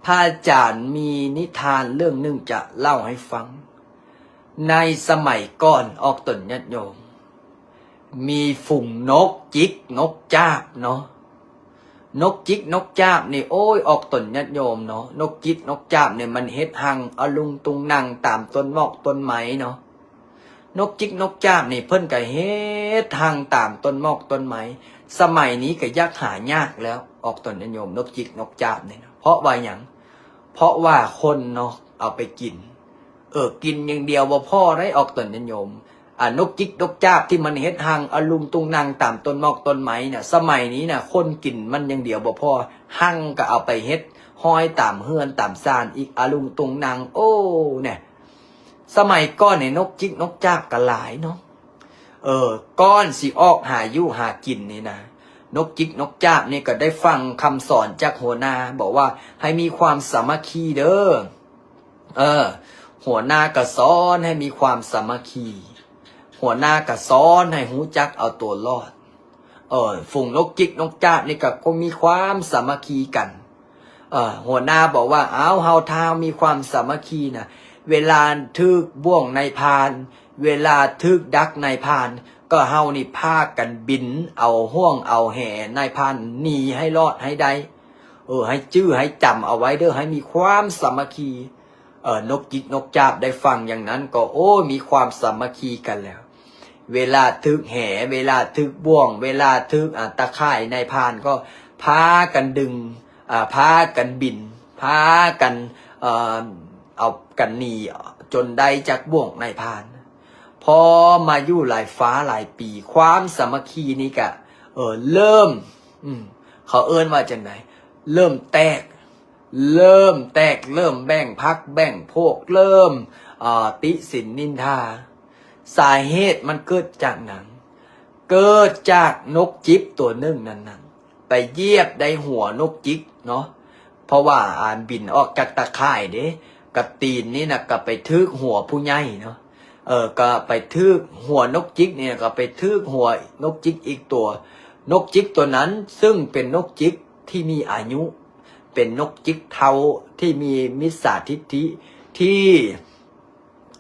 ພະອາຈານມີນິທານເລື່ອງໜຶ່ງຈະເລົ່າໃຫ້ຟັງ. ໃນສະໄໝກ່ອນອອກຕົນຍາດໂຍມ ມີຝູງນົກຈິກນົກຈາບເນາະ. ນົກຈິກນົກຈາບນີ້ ໂອ້ຍ ອອກຕົນຍາດໂຍມເນາະ, ນົກຈິກນົກຈາບນີ້ມັນເຮັດຮັງອະລຸງຕຸງນັງຕາມຕົ້ນໝອກຕົ້ນໄມ້ເນາະ. ນົກຈິກນົກຈາບນີ້ເພິ່ນກໍເຮັດຮັງຕາມຕົ້ນໝອກຕົ້ນໄມ້. ສະໄໝນີ້ກໍຢາກຫາຍາກແລ້ວ ອອກຕົນຍາດໂຍມ ນົກຈິກນົກຈາບນີ້ນະ. ເພາະວ່າຫຍັງ? ເພາະວ່າຄົນເນາະເອົາໄປກິນ. ເອີ ກິນຢ່າງດຽວບໍ່ພໍໄດ໋ ອອກຕົນຍາດໂຍມ. ອ່າ ນົກຈິກນົກຈາບທີ່ມັນເຮັດຮັງອະລຸງຕຸງນັງຕາມຕົ້ນໝອກຕົ້ນໄມ້ນະ, ສະໄໝນີ້ນະ ຄົນກິນມັນຢ່າງດຽວບໍ່ພໍ, ຮັງກໍເອົາໄປເຮັດຮ້ອຍຕາມເຮືອນຕາມຊານອີກ ອະລຸງຕຸງນັງ. ໂອ້ ແນ່. ສະໄໝກ່ອນນີ້ນົກຈິກນົກຈາບກໍຫຼາຍເນາະ. ເອີ ກ່ອນຊິອອກຫາຢູ່ຫາກິນນີ້ນະ, ນົກຈິກນົກຈາບນີ້ກໍໄດ້ຟັງຄຳສອນຈາກຫົວໜ້າ ບອກວ່າໃຫ້ມີຄວາມສາມັກຄີເດີ. ເອີ ຫົວໜ້າກໍສອນໃຫ້ມີຄວາມສາມັກຄີ, ຫົວໜ້າກໍສອນໃຫ້ຮູ້ຈັກເອົາຕົວລອດ. ເອີ ຝູງນົກຈິກນົກຈາບນີ້ກໍ ກໍມີຄວາມສາມັກຄີກັນ. ເອີ ຫົວໜ້າບອກວ່າ ອ້າວ ເຮົາ ຖ້າເຮົາມີຄວາມສາມັກຄີນະ, ເວລາຖືກບ່ວງນາຍພານ, ເວລາຖືກດັກນາຍພານ, ກໍເຮົານີ້ພາກັນບິນເອົາຫ່ວງເອົາແຫນາຍພານໜີໃຫ້ລອດໃຫ້ໄດ້. ເອີ ໃຫ້ຈື່ໃຫ້ຈຳເອົາໄວ້ເດີ, ໃຫ້ມີຄວາມສາມັກຄີ. ເອີ ນົກຈິກນົກຈາບໄດ້ຟັງຢ່າງນັ້ນກໍ ໂອ້ ມີຄວາມສາມັກຄີກັນແລ້ວ. ເວລາຖືກແຫ, ເວລາຖືກບ່ວງ, ເວລາຖືກ ອາ ຕາຂ່າຍນາຍພານ ກໍພາກັນດຶງ, ອາ ພາກັນບິນ, ພາກັນ ເອີ ເອົາກັນໜີຈົນໄດ້ຈາກບ່ວງນາຍພານ. ພໍມາຢູ່ຫຼາຍຟ້າຫຼາຍປີ, ຄວາມສາມັກຄີນີ້ກະ ເອີ ເລີ່ມ ອາ ເຂົາເອີ້ນວ່າຈັ່ງໃດ? ເລີ່ມແຕກ. ເລີ່ມແຕກ, ເລີ່ມແບ່ງພັກແບ່ງພວກ, ເລີ່ມ ອາ ຕິສິນນິນທາ. ສາເຫດມັນເກີດຈາກຫຍັງ? ເກີດຈາກນົກຈິກຕົວໜຶ່ງນັ້ນນະ ໄປຢຽບໄດ້ຫົວນົກຈິກເນາະ, ເພາະວ່າ ອາ ບິນອອກຈາກຕາຂ່າຍເດ້, ກະຕີນນີ້ນະ ກະໄປຖືກຫົວຜູ້ໃຫຍ່ເນາະ. ເອີ ກະໄປຖືກຫົວນົກຈິກນີ້ນະ, ກະໄປຖືກຫົວນົກຈິກອີກຕົວ. ນົກຈິກຕົວນັ້ນ ຊຶ່ງເປັນນົກຈິກທີ່ມີອາຍຸ, ເປັນນົກຈິກເຖົ້າທີ່ມີມິດສາທິດຖິ ທີ່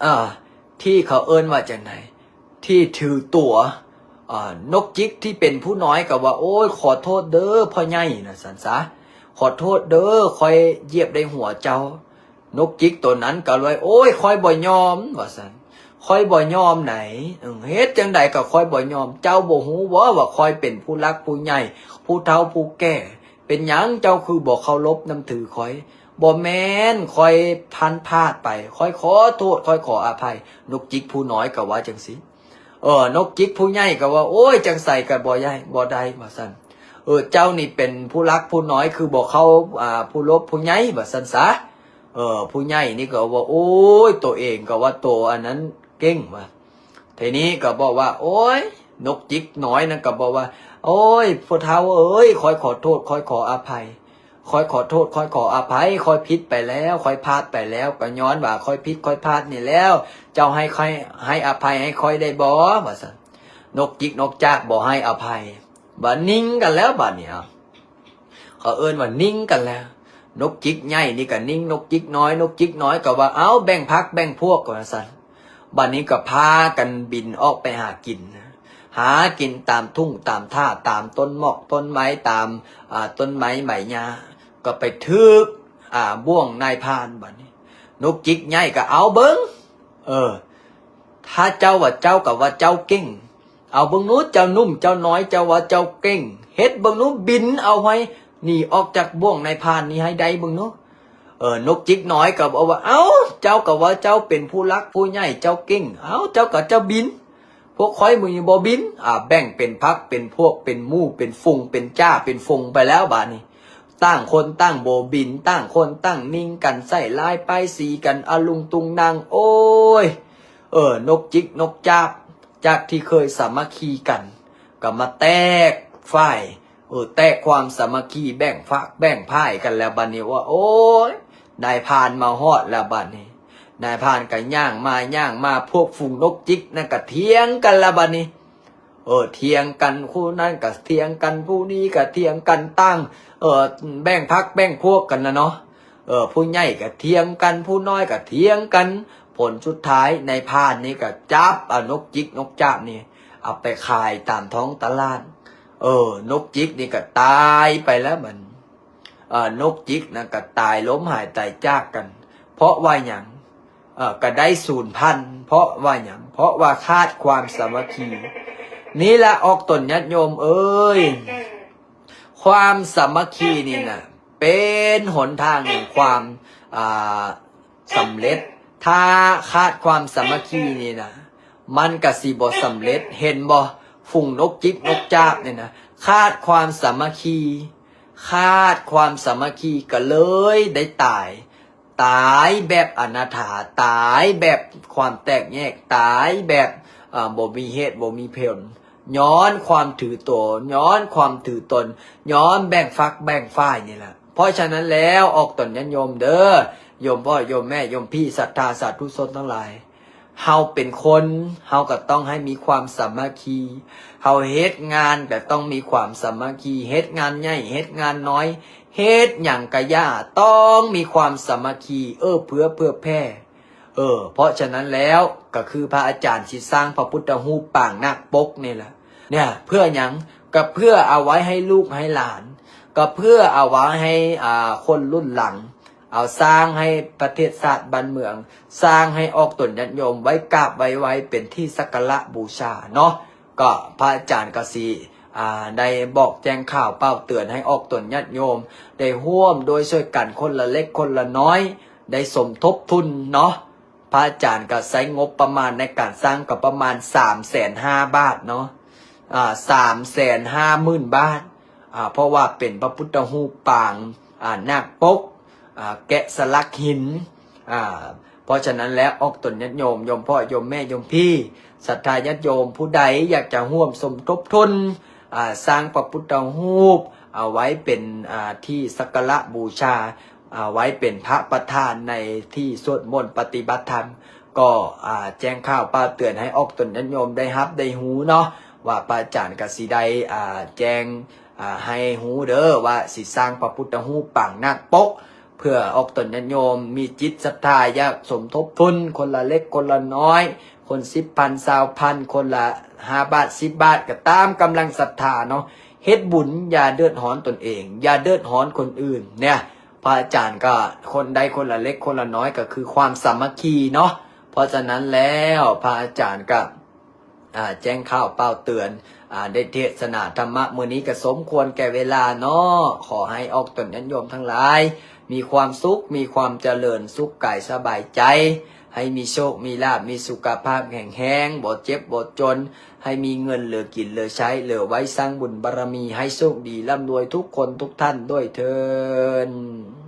ເອີ ທີ່ເຂົາເອີ້ນວ່າຈັ່ງໃດ? ທີ່ຖືຕົວ. ເອີ ນົກຈິກທີ່ເປັນຜູ້ນ້ອຍກໍວ່າ ໂອ້ຍ ຂໍໂທດເດີພໍ່ໃຫຍ່ ວ່າຊັ້ນສາ, ຂໍໂທດເດີ ຂ້ອຍຢຽບໄດ້ຫົວເຈົ້າ. ນົກຈິກໂຕນັ້ນກໍເລີຍ ໂອ້ຍ ຂ້ອຍບໍ່ຍອມ ວ່າຊັ້ນ, ຂ້ອຍບໍ່ຍອມໃດ. ເອີ ເຮັດຈັ່ງໃດກໍຂ້ອຍບໍ່ຍອມ. ເຈົ້າບໍ່ຮູ້ບໍວ່າຂ້ອຍເປັນຜູ້ຫຼັກຜູ້ໃຫຍ່ ຜູ້ເຖົ້າຜູ້ແກ່? ເປັນຫຍັງເຈົ້າຄືບໍ່ເຄົາລົບນຳຖືຂ້ອຍ? ບໍ່ແມ່ນ, ຂ້ອຍພັນພາດໄປ, ຂ້ອຍຂໍໂທດ, ຂ້ອຍຂໍອະໄພ. ນົກຈິກຜູ້ນ້ອຍກໍວ່າຈັ່ງຊີ້. ເອີ ນົກຈິກຜູ້ໃຫຍ່ກໍວ່າ ໂອ້ຍ ຈັ່ງໃສກໍບໍ່ໄດ້, ບໍ່ໄດ້ ວ່າຊັ້ນ. ເອີ ເຈົ້ານີ້ເປັນຜູ້ຫຼັກຜູ້ນ້ອຍ ຄືບໍ່ເຄົາ ອ່າ ເຄົາລົບຜູ້ໃຫຍ່ ວ່າຊັ້ນສາ. ເອີ ຜູ້ໃຫຍ່ນີ້ກໍວ່າ ໂອ້ຍ ໂຕເອງກໍວ່າໂຕອັນນັ້ນເກັ່ງວ່າ. ທີນີ້ກໍບອກວ່າ ໂອ້ຍ ນົກຈິກນ້ອຍນັ້ນກໍບອກວ່າ ໂອ້ຍ ຜູ້ເຖົ້າເອີຍ ຂ້ອຍຂໍໂທດ ຂ້ອຍຂໍອະໄພ, ຂ້ອຍຂໍໂທດ ຂ້ອຍຂໍອະໄພ, ຂ້ອຍຜິດໄປແລ້ວ, ຂ້ອຍພາດໄປແລ້ວ, ກໍຍ້ອນວ່າຂ້ອຍຜິດຂ້ອຍພາດນີ້ແລ້ວ, ເຈົ້າໃຫ້ຂ້ອຍ ໃຫ້ອະໄພໃຫ້ຂ້ອຍໄດ້ບໍ່? ວ່າຊັ້ນ. ນົກຈິກນົກຈາກບໍ່ໃຫ້ອະໄພ. ບາດໜິງກັນແລ້ວບາດນີ້ ເຂົາເອີ້ນວ່າໜິງກັນແລ້ວ. ນົກຈິກໃຫຍ່ນີ້ກໍໜິງນົກຈິກນ້ອຍ, ນົກຈິກນ້ອຍກໍວ່າ ເອົາ ແບ່ງພັກແບ່ງພວກ ວ່າຊັ້ນ. ບາດນີ້ກໍພາກັນບິນອອກໄປຫາກິນ, ຫາກິນຕາມທົ່ງຕາມທ່າ, ຕາມຕົ້ນໝອກຕົ້ນໄມ້, ຕາມ ອ່າ ຕົ້ນໄມ້ໃບຫຍ້າ, ກໍໄປຖືກ ອ່າ ບ່ວງນາຍພານ. ບາດນີ້ນົກຈິກໃຫຍ່ກໍເອົາເບິ່ງ, ເອີ ຖ້າເຈົ້າວ່າເຈົ້າກໍວ່າເຈົ້າເກັ່ງ, ເອົາເບິ່ງນູ້ ເຈົ້າໜຸ່ມເຈົ້ານ້ອຍ ເຈົ້າວ່າເຈົ້າເກັ່ງ, ເຮັດເບິ່ງນູ້ ບິນເອົາໃຫ້ໜີອອກຈາກບ່ວງນາຍພານນີ້ໃຫ້ໄດ້ເບິ່ງນູ້. ເອີ ນົກຈິກນ້ອຍກໍບອກວ່າ ເອົ້າ ເຈົ້າກໍວ່າເຈົ້າເປັນຜູ້ຫຼັກຜູ້ໃຫຍ່ ເຈົ້າເກັ່ງ, ເອົ້າ ເຈົ້າກໍເຈົ້າບິນ, ພວກຂ້ອຍມື້ນີ້ບໍ່ບິນ. ອ່າ ແບ່ງເປັນພັກເປັນພວກ ເປັນໝູ່ເປັນຝູງ ເປັນຈ້າເປັນຝູງໄປແລ້ວບາດນີ້. ຕ່າງຄົນຕ່າງບໍ່ບິນ, ຕ່າງຄົນຕ່າງໜິງກັນ, ໃສ່ຮ້າຍປ້າຍສີກັນ ອະລຸງຕຸງນັງ. ໂອ້ຍ ເອີ ນົກຈິກນົກຈາກ ຈາກທີ່ເຄີຍສາມັກຄີກັນ ກໍມາແຕກຝ່າຍ, ເອີ ແຕກຄວາມສາມັກຄີ ແບ່ງຝັກແບ່ງຝ່າຍກັນແລ້ວ. ບາດນີ້ວ່າ ໂອ້ຍ ນາຍພານມາຮອດແລ້ວ. ບາດນີ້ນາຍພານກໍຍ່າງມາຍ່າງມາ, ພວກຝູງນົກຈິກນັ້ນກໍຖຽງກັນແລ້ວ. ບາດນີ້ ເອີ ຖຽງກັນ, ຜູ້ນັ້ນກໍຖຽງກັນ, ຜູ້ນີ້ກໍຖຽງກັນ, ຕ່າງ ເອີ ແບ່ງພັກແບ່ງພວກກັນນະເນາະ. ເອີ ຜູ້ໃຫຍ່ກໍຖຽງກັນ ຜູ້ນ້ອຍກໍຖຽງກັນ. ຜົນສຸດທ້າຍນາຍພານນີ້ກໍຈັບເອົານົກຈິກນົກຈາບນີ້ ເອົາໄປຂາຍຕາມທ້ອງຕະຫຼາດ. ເອີ ນົກຈິກນີ້ກໍຕາຍໄປແລ້ວ ມັນ ເອີ ນົກຈິກນັ້ນກໍຕາຍລົ້ມຫາຍຕາຍຈາກກັນ. ເພາະວ່າຫຍັງ? ເອີ ກໍໄດ້ສູນພັນ. ເພາະວ່າຫຍັງ? ເພາະວ່າຂາດຄວາມສາມັກຄີ. ນີ້ລະອອກຕົນຍາດໂຍມເອີຍ, ຄວາມສາມັກຄີນີ້ນະ ເປັນຫົນທາງແຫ່ງຄວາມ ອ່າ ສຳເລັດ. ຖ້າຂາດຄວາມສາມັກຄີນີ້ນະ ມັນກະຊິບໍ່ສຳເລັດ. ເຫັນບໍ່? ຝູງນົກຈິກນົກຈາບນີ້ນະ ຂາດຄວາມສາມັກຄີ, ຂາດຄວາມສາມັກຄີກໍເລີຍໄດ້ຕາຍ. ຕາຍແບບອະນາຖາ, ຕາຍແບບຄວາມແຕກແຍກ, ຕາຍແບບ ເອີ ບໍ່ມີເຫດບໍ່ມີຜົນ, ຍ້ອນຄວາມຖືໂຕ, ຍ້ອນຄວາມຖືຕົນ, ຍ້ອນແບ່ງຝັກແບ່ງຝ່າຍນີ້ແຫຼະ. ເພາະສະນັ້ນແລ້ວ ອອກຕົນຍາດໂຍມເດີ, ໂຍມພໍ່ໂຍມແມ່ ໂຍມພີ່ ສັດທາສາທຸຊົນທັງຫຼາຍ, ເຮົາເປັນຄົນ ເຮົາກໍຕ້ອງໃຫ້ມີຄວາມສາມັກຄີ, ເຮົາເຮັດງານກໍຕ້ອງມີຄວາມສາມັກຄີ, ເຮັດງານໃຫຍ່ ເຮັດງານນ້ອຍ ເຮັດຫຍັງກະຢ່າ ຕ້ອງມີຄວາມສາມັກຄີ ເອື້ອເຟື້ອເຜື່ອແຜ່. ເອີ ເພາະສະນັ້ນແລ້ວ ກໍຄືພະອາຈານຊິສ້າງພະພຸດທະຮູບປາງນາກປົກນີ້ລະ. ເພື່ອຫຍັງ? ກໍເພື່ອເອົາໄວ້ໃຫ້ລູກໃຫ້ຫຼານ, ກໍເພື່ອເອົາໄວ້ໃຫ້ ອ່າ ຄົນລຸ້ນຫຼັງ ເອົາສ້າງໃຫ້ປະເທດຊາດບ້ານເມືອງ, ສ້າງໃຫ້ອອກຕົນຍາດໂຍມໄວ້ກາບໄວ້ໄຫວ້ເປັນທີ່ສັກກາລະບູຊາເນາະ. ກໍພະອາຈານກໍຊິ ອ່າ ໄດ້ບອກແຈ້ງຂ່າວເປົ່າເຕືອນໃຫ້ອອກຕົນຍາດໂຍມ ໄດ້ຮ່ວມດ້ວຍຊ່ວຍກັນຄົນລະເລັກຄົນລະນ້ອຍ ໄດ້ສົມທົບທຶນເນາະ. ພະອາຈານກໍໃຊ້ງົບປະມານໃນການສ້າງກໍປະມານສາມແສນຫ້າບາດເນາະ, ອ່າ ສາມແສນຫ້າໝື່ນບາດ, ອ່າ ເພາະວ່າເປັນພະພຸດທະຮູບປາງ ອ່າ ນາກປົກ ອ່າ ແກະສະຫຼັກຫີນ. ອ່າ ເພາະສະນັ້ນແລ້ວ ອອກຕົນຍາດໂຍມ ໂຍມພໍ່ໂຍມແມ່ໂຍມພີ່ ສັດທາຍາດໂຍມ ຜູ້ໃດຢາກຈະຮ່ວມສົມທົບທຶນ ອ່າ ສ້າງພະພຸດທະຮູບ ເອົາໄວ້ເປັນ ອ່າ ທີ່ສັກກາລະບູຊາ ອ່າ ໄວ້ເປັນພະປະທານໃນທີ່ສວດມົນປະຕິບັດທຳ ກໍ ອ່າ ແຈ້ງຂ່າວເປົ່າເຕືອນໃຫ້ອອກຕົນຍາດໂຍມໄດ້ຮັບໄດ້ຮູ້ເນາະ ວ່າພະອາຈານກໍຊິໄດ້ ອ່າ ແຈ້ງ ອ່າ ໃຫ້ຮູ້ເດີ ວ່າຊິສ້າງພະພຸດທະຮູບປາງນາກປົກ ເພື່ອອອກຕົນຍາດໂຍມມີຈິດສັດທາ ຢາກສົມທົບທຶນຄົນລະເລັກຄົນລະນ້ອຍ, ຄົນສິບພັນ ຊາວພັນ, ຄົນລະຫ້າບາດ ສິບບາດ ກໍຕາມກຳລັງສັດທາເນາະ. ເຮັດບຸນຢ່າເດືອດຮ້ອນຕົນເອງ, ຢ່າເດືອດຮ້ອນຄົນອື່ນເນຍ. ພະອາຈານກໍຄົນໃດຄົນລະເລັກຄົນລະນ້ອຍ ກໍຄືຄວາມສາມັກຄີເນາະ. ເພາະສະນັ້ນແລ້ວ ພະອາຈານກໍ ອ່າ ແຈ້ງຂ່າວເປົ່າເຕືອນ ອ່າ ໄດ້ເທດສະໜາທຳມະມື້ນີ້ກໍສົມຄວນແກ່ເວລາເນາະ. ຂໍໃຫ້ອອກຕົນຍາດໂຍມທັງຫຼາຍ ມີຄວາມສຸກ ມີຄວາມຈະເລີນສຸກກາຍສະບາຍໃຈ, ໃຫ້ມີໂຊກມີລາບ ມີສຸຂະພາບແຂງແຮງ ບໍ່ເຈັບບໍ່ຈົນ, ໃຫ້ມີເງິນເຫຼືອກິນເຫຼືອໃຊ້ ເຫຼືອໄວ້ສ້າງບຸນບາລະມີ, ໃຫ້ໂຊກດີລ່ຳລວຍທຸກຄົນທຸກທ່ານດ້ວຍເທີ້ນ.